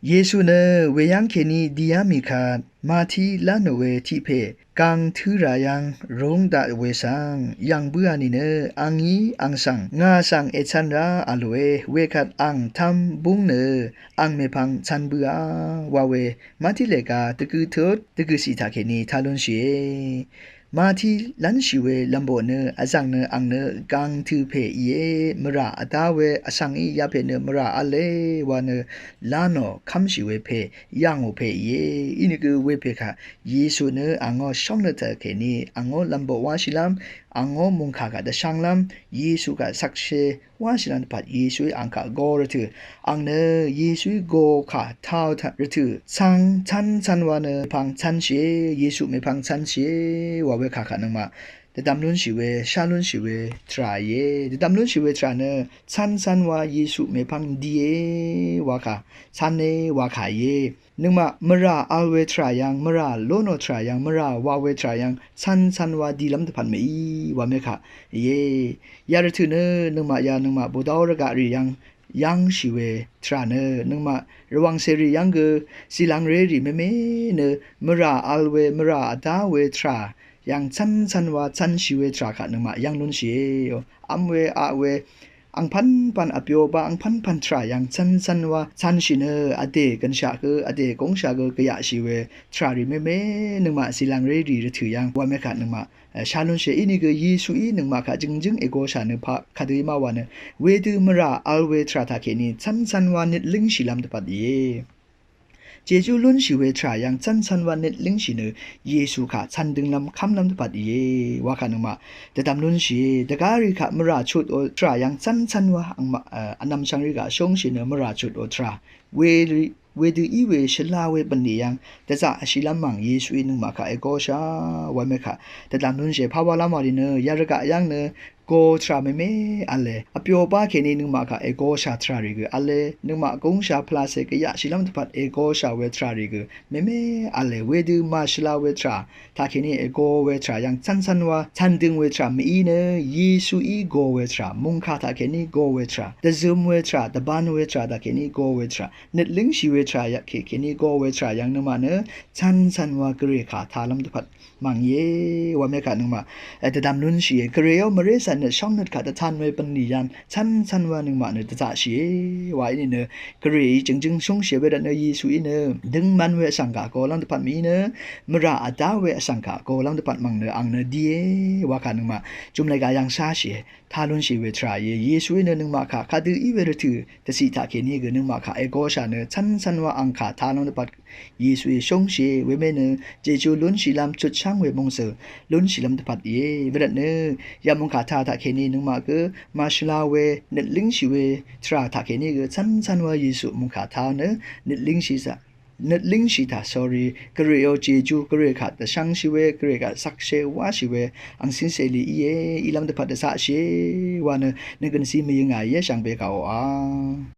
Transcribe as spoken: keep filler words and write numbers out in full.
Yesu nø weyv́ng kèní diyá mì kvt Mati lá nò we tiq pè gàng tø̄ rà yv́ng rúng daq we svng yv̀ng bǿà nìnø, angí ang svng ngà svng ècv̄n rá vl lòe, wekvt ang tv́m búng nø ang mèpvng cv̄n bǿà wa we Mati lèga dvgø̀ tut dvgø̀ ciq taq kèní tá lúnshìe. Mati lv́nshì we lv̀mboq nø vzv̀ng nø ang nø gàng tø̄ pè íe, mvrà vdá we vsvng í yapè nø mvrà v̄le wa nø lá nò kv́mshì we pè yv̀ngò pè íe. Inìgø wepè kaq Yesu nø angó shóngnøt taq kèní angó lv̀mboq wáshìlv́m, angó mòngkà kaq dvshv́nglv́m, Yesu kaq shvkshé wáshìlv́m dvpvt Yesuí ang kaq go rvtø̀, ang nø Yesuí go kà taq rvtø̀ svng cv́ncv́n wa nø mèpvng cv́nshìe, Yesu mèpvng cv́nshìe wa we kà kaq nøngmaq dvdvm lúnshì we, shá lúnshì we tvrà íe. Dvdvm lúnshì we tvrà nø cv́ncv́n wa Yesu mèpvng die wa kà, cv́ne wa kà íe. Nøngmaq mvrà vl we tvrà yv́ng, mvrà ló nò tvrà yv́ng, mvrà wa we tvrà yv́ng cv́ncv́n wa dilv́m dvpvt mèí wa mekaq íe. Ya rvtø̀ nø nøngmaq ya nøngmaq bùdáó rvgaq rì yv́ng yv́ngshì we tvrà nø nøngmaq rvwàng cèrì yv́ng gø zìlvngré rì meme nø mvrà vl we, mvrà vdá we tvrà yv́ng cv́ncv́n wa cv́nshì we tvrà kaq nøngmaq yv́ng lúnshìe. Vm we, aq we, angpv́npv̀n vpyo bá angpv́npv̀n tvrà yv́ng cv́ncv́n wa cv́nshì nø vdè gønshaq gø, vdè góngshaq gø gvyaqshì we tvrà rì meme nøngmaq zìlvngré rì rvtø̀ yv́ng wa mekaq nøngmaq shá lúnshìe. Inìgø Yesuí nøngmaq kaq jø̀ngjǿng ègoshà nø paq kadø í má wa nø wedø mvrà vl we tvrà taq kèní cv́ncv́n wa nøt língshìlv́m dvpvt íe. Jejú lúnshì we tvrà yv́ng cv́ncv́n wa nøt língshì nø Yesu kaq cv́n dønglv́m kv́mlv́m dvpvt íe wa kaq nøngmaq dvdvm lúnshìe. Dvgá rì kaq mvrà chutò tvrà yv́ng cv́ncv́n wa angmaq, e, vnvm shvngrì kaq shóngshì nø mvrà chutò tvrà we wedø í we shvla we bv̀nlì yv́ng dvzaqshìlv́m mv̀ng Yesuí nøngmaq kaq ègoshà wa mekaq dvdvm lúnshìe. Pà walv́m wàlì nø ya rvgaq yv́ng nø go tvrà meme v̄le. Vpyo bá kèní nøngmaq kaq ègoshà tvrà rì gø v̄le. Nøngmaq góngshà pvlacè gvyaqshìlv́m dvpvt ègoshà we tvrà rì gø meme v̄le. Wedø màshvla we tvrà taq kèní ègo we tvrà yv́ng cv́ncv́n wa cv́n døng we tvrà mèí nø Yesuí go we tvrà, mòngkà taq kèní go we tvrà, dvzøm we tvrà, dvbān we tvrà taq kèní go we tvrà, nøt língshì we tvrà yv́ng kèní go we tvrà yv́ng nøngmaq nø cv́ncv́n wa Gvray kà tālv́m dvpvt mv̀ng íe wa mekaq nøngmaq, e, dvdvm lúnshìe. Gvrayó mvré cvt nø shóngnøt kaq dvtan we bv̀nlì yv́ng cv́ncv́n wa nøngmaq nø dvzaqshìe wa í nìnø Gvrayí jø̀ngjǿng shúngshìe. Wervtnø Yesuí nø døngman we vsvng kaq golv́m dvpvt mèí nø mvrà vdá we vsvng kaq golv́m dvpvt mv̀ng nø ang nø die wa kaq nøngmaq jùmlè gaq yv́ng sháshìe. Tá lúnshì we tvrà íe. Yesuí nø nøngmaq kaq kadø í we rvtø̀ dvciq taq kèní gø nøngmaq kaq ègoshà nø cv́ncv́n wa ang kà tālv́m dvpvt Yesuí shóngshìe. Weme nø Jejú lúnshìlv́m chutshv́ng we mòngsø̀ lúnshìlv́m dvpvt íe. Wervtnø ya mòngkà tā taq kèní nøngmaq gø màshvla we nøt língshì we tvrà taq kèní gø cv́ncv́n wa Yesu mòngkà tā nø nøt língshì zaq nøt língshì taq, sorry, Gvrayó Jejú, Gvray kaq dvshv́ngshì we, Gvray kaq shvkshé wáshì we ang cìncèlì íe. Ílv́m dvpvt dvzaqshìe wa nø nø gønzí mvyǿngà íe shvngbe kaq oqà.